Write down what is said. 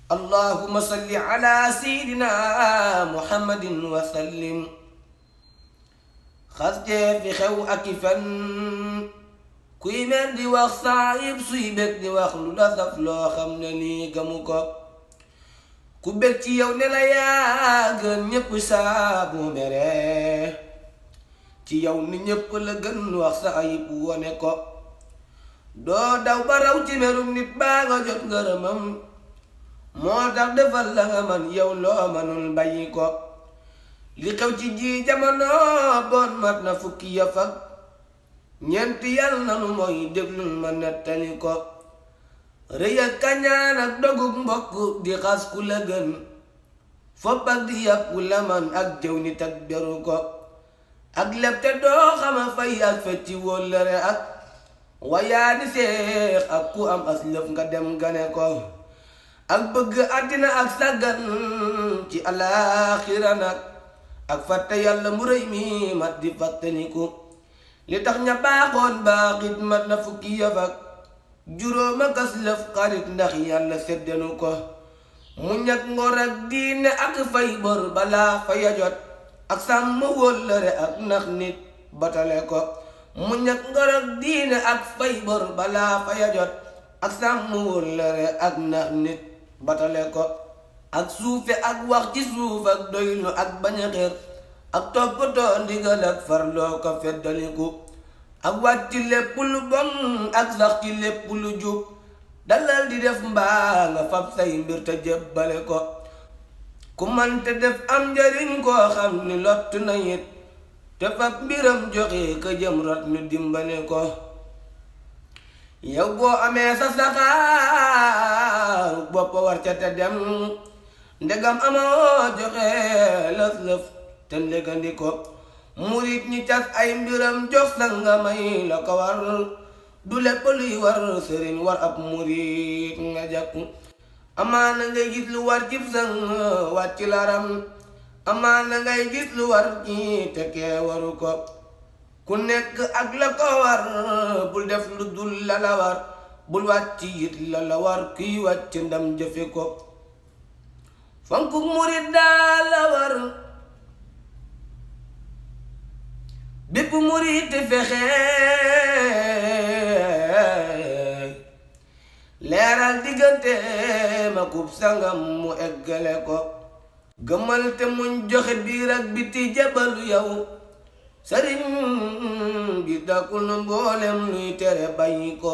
اللهم صل على سيدنا محمد وسلم خسجي في خو أكفن kuy mer di wax saayib suy bég di wax lu la saf loo xam ne nii gamu ko ku bég ci yow ne la yaa gën ñépp saa bu mere ci yow ni ñépp la gën wax saayib wone ko doo daw ba raw ci merum nit baa nga jot ngërëmam moo tax defal la nga man yow loo manul bàyyi ko li xew ci ji jamono bon mat na fukki yëf ak ñeenti yàlla nanu mooy déglul ma nettali ko rëy ak kañaan ak dogug mbokk di xas ku la gën fopp ak di yàpp la man ak jëw nit ak beru ko ak leb te doo xama fay ak fecci wóllëre ak wayaani seex ak ku am as lëf nga dem gane ko ak bëgg àddina ak sàggan ci alaaxira nag ak fàtte yàlla mu rëy mi mat di fàttaliku li tax ña baaxoon baaxit mat na fukki yëf ak juróom ak as lëf xarit ndax yàlla seddenu ko mu ñag ngor ak diine ak fay bor balaa faya jot ak sàmm wóllëre ak nax nit batale ko mu ñag ngor ak diine ak fay bor balaa faya jot ak sàmm wóllëre ak nax nit batale ko ak suufe ak wax ci suuf ak doylu ak bañ a xeer ak toppatoo ndigal ak farloo ko feddaliku ak wàcc ci lépp lu bon ak sax ci lépp lu jub dalal di def mbaa nga fab say mbir te jébbale ko ku man te def am njariñ koo xam ni lott na it te fab mbiram joxe ka jëm rot ñu dimbale ko yow boo amee sa saxaaru bopp war ca te dem ndegam amoo joxe lëf-lëf te ndegandi ko murit ñi cas ay mbiram jox sa nga may la ko war du lépp luy war sëriñ war ab murit nga jàkku amaana ngay gis lu war cib sang wàcc laram amaana ngay gis lu war ci te kee waru ko ku nekk ak la ko war bul def lu dul la la war bul wàcc it la la war kuy wàcc ndam jëfe ko fonku murit daal la war bépp murit fexe leeral diggante ma kub sangam mu eggale ko gëmal te muñ joxe biir ak biti jabalu yow sëriñ bi dakul na mboolem luy tere bàyyi ko